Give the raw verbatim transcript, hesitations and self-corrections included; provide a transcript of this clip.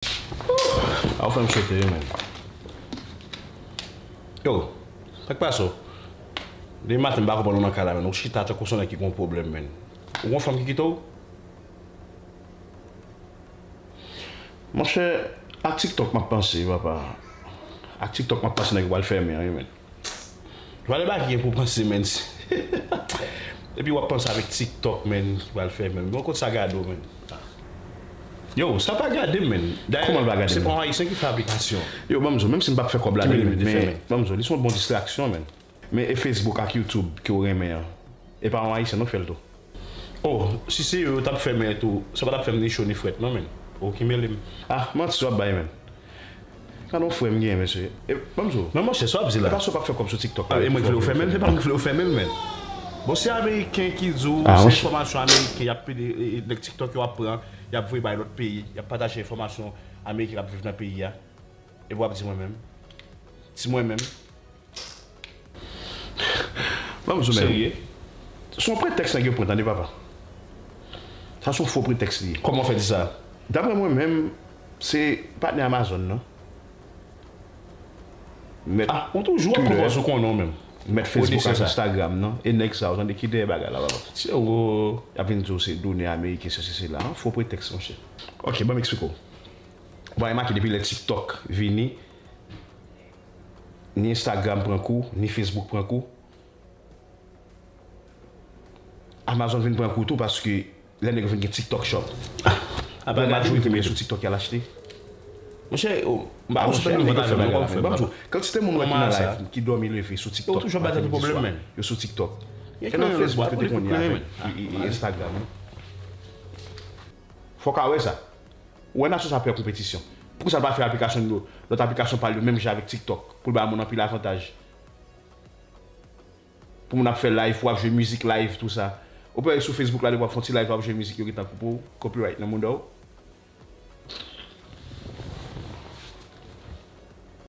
A, ou fè m sote wi, menn. Yo, sa k pase w? Depi maten m pa konprann ou nan kay la, menn. Ou chita tankou se yon nèg ki gon pwoblèm, menn. Ou gon fanm ki kite w? Monchè, ak TikTok m ap panse, papa. Ak TikTok m ap panse nèg yo pral fèmen an, wi, menn. Valè bagay ki gen pou panse, menn. Epi w ap panse avèk TikTok, menn, ki pral fèmen. Bon, kot sa gade w, menn? Yo, sa pa gade m, menn. Dayè, kòman l pa gade m? Se pa yon Ayisyen ki fè aplikasyon. Yo, ban m di w, menm si m p ap fè kòb ladan l, men ban m di w, li se yon bon distraksyon, menn. Men e Facebook ak YouTube ke w renmen an, e pa yon Ayisyen non k fè l tou? Oh, si se yo, yo t ap fèmen tou, sa pa t ap fè m ni cho ni frèt non, menn. Oh, ki mele m. Ah, manti w ap bay, menn. Gade yon frè m genyen, mesye. E, ban m di w. Men monchè, sa w ap di la? E pa si w p ap fè kòb sou TikTok la. Ah, e mwen ki vle w fèmen l, se pa mwen ki vle w fèmen l, menn. Bon, se Ameriken ki di w, se enfòmasyon Ameriken, y ap pede, e, e, nèg TikTok yo ap pran, y ap voye bay lòt peyi, y ap pataje enfòmasyon Ameriken k ap viv nan peyi a. Epi w ap di mwen menm. Di mwen menm. Ban m di w, menn. Serye? Se yon pretèks nèg yo pran, tande, papa. Sa se yon fo pretèks li ye. Kòman w fè di sa? Daprè mwen menm, se patnè Amazon nan. Mèt Twitter, ah, ou toujou ap pran pòz ou konnen w menm. Mèt Facebook ak Instagram nan. E nèg sa yo, tande, ki dèyè bagay la, papa. Se ou. Y ap vin di w se done ameriken, sesi, sela. Fo pretèks, monchè. Ok, ban m eksplike w. Ou pa remake depi lè TikTok vini, ni Instagram pran kou, ni Facebook pran kou. Amazon vin pran kou tou paske lè nèg yo vin gen TikTok Shop. Ah, apa gade majorite moun yo sou TikTok y al achte. Monchè, oh, m pa konn si w tande vant avè m non, kòman w fè? Ban m di w, kantite moun wè ki nan live, ki dòmi leve sou TikTok, yo toujou ap bay tèt yo pwoblèm, menn. Yo sou TikTok. E nan Facebook yo te konn ye avèk e, e, e Instagram, wi. Fòk a wè sa. Ou wè nasyon sa pè konpetisyon. Poukisa l pa fè aplikasyon l yo, lòt aplikasyon pa l yo menm jan avèk TikTok, pou l bay moun anpil avantaj? Pou moun ap fè live, pou ap jwe mizik live, tou sa. Ou pa wè sou Facebook la, depi w ap fè yon ti live, w ap jwe mizik, yo gentan koupe w, copyright nan mouda w.